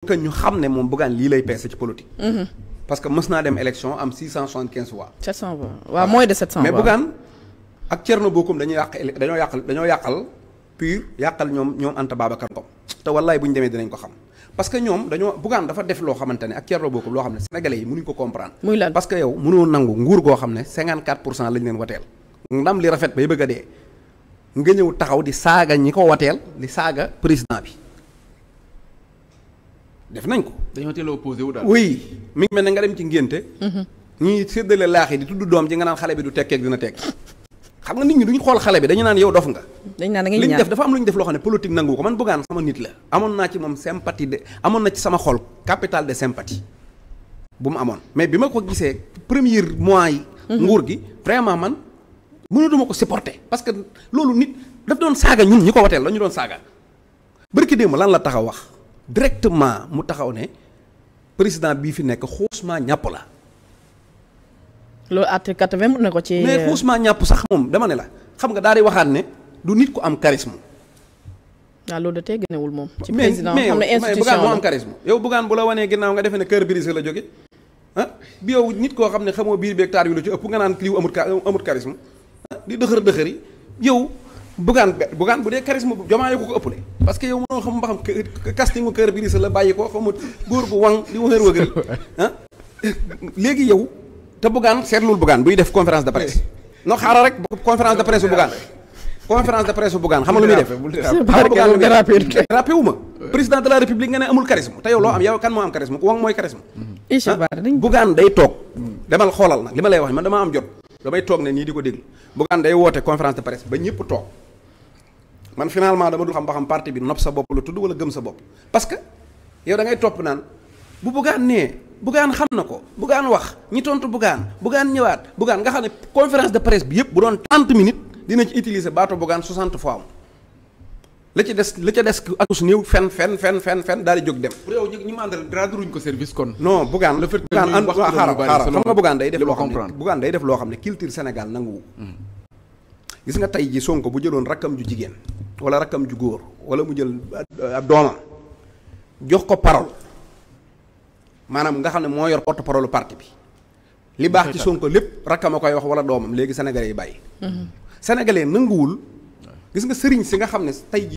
que ñu xam ne moom Bougane lii lay peese ci politique. parce que mës naa dem élection am 675 voix. 700 voix waaw moins de 700 voix mais Bougane ak Thierno Bocoum dañoo yàqal pur yàqal ñoom Anta Babacar Ngom te wallaay bu ñu demee dinañ ko xam parce que ñoom Bougane dafa def loo xamante ne ak Thierno Bocoum loo xam ne sénégalais yi mënuñ ko comprendre. muy lan parce que yow mënoo nangu nguur goo xam ne 54% lañ leen wateel ndam li rafet bay bëgg a dee nga ñëw taxaw di saaga ñi ko wateel di saaga président bi. def nañ ko. dañoo teel a opposé wu daal. oui mi ngi mel ne nga dem ci ngénte. ñii séddale laax yi di tudd doom ji nga naan xale bi du tekkeeg dina tekk. xam nga nit ñi duñ xool xale bi dañu naan yow dof nga. dañ naan da ngay li ñu ñaan def dafa am lu ñu def loo xam ne politique nangu ko man Bougane sama nit la. amoon naa ci moom sympathie amoon na ci sama xol capital de sympathie bu mu amoon mais bi ma ko gisee premier mois yi. nguur gi vraiment man mënatuma ko supporter. parce que loolu nit daf doon saaga ñun ñi ko wateel la ñu doon saaga. barki démb lan la taxaw wax. directement mu taxaw ne président bii fi nekk xuusmaa ñàpp la. loolu article 80 mën na ko ci. mais xuusmaa ñàpp sax moom dama ne la xam nga daal di waxaat ne du nit ku am charisme. waaw loolu da tey gënewul moom. ci mais président xam ne institution Bougane moo am charisme. yow Bougane bu la wanee ginnaaw nga defee ne kër brisé la jóge bi yow nit koo xam ne xamoo biir beeg taar yu la ci ëpp nga naan liw amut charisme di dëxër yi yow. Bougane bu dee charisme bu Diomaye ko ëppale parce que yow mënoo xam ba xam castingu kër bi la bàyyi ko xamut góor bu wang di wëngër wëgëri léegi yow te Bougane seetlul Bougane buy def conférence de presse non xaaral rek conférence de presse bu Bougane xam nga lu muy def dérapé wu ma président de la république nga ne amul charisme te yow loo am yow kan moo am charisme ku wang mooy charisme Bougane day toog demal xoolal nag li ma lay wax man dama am jot damay toog ne nii di ko déglu Bougane day woote conférence de presse ba ñëpp toog man finalement dama dul xam ba xam parti bi nopp sa bopp la tudd wala gëm sa bopp parce que yow da ngay topp naan bu Bougane nee Bougane xam na ko Bougane wax ñi tontu Bougane ñëwaat Bougane nga xam ne conférence de presse bi yëpp bu doon 30 minutes dina ci utiliser baatu Bougane 60 fois la ca des akus néew fen daal di jóg dem. pour yow ñi ma àndal dara duruñ ko service kon. non Bougane le fait que Bougane ñuy wax xaaral xam nga Bougane day def loo xam ne comprendre Bougane day def loo xam ne culture Sénégal nanguwu gis nga tey ji Sonko bu jëloon rakkam ju jigéen wala rakkam ju góor wala mu jël ab doomam jox ko parole maanaam nga xam ne moo yor porte parole parti bi li baax ci Sonko lépp rakkam a koy wax wala doomam léegi sénégalais yi bàyyi sénégalais nanguwul gis nga sëriñ si nga xam ne tey ji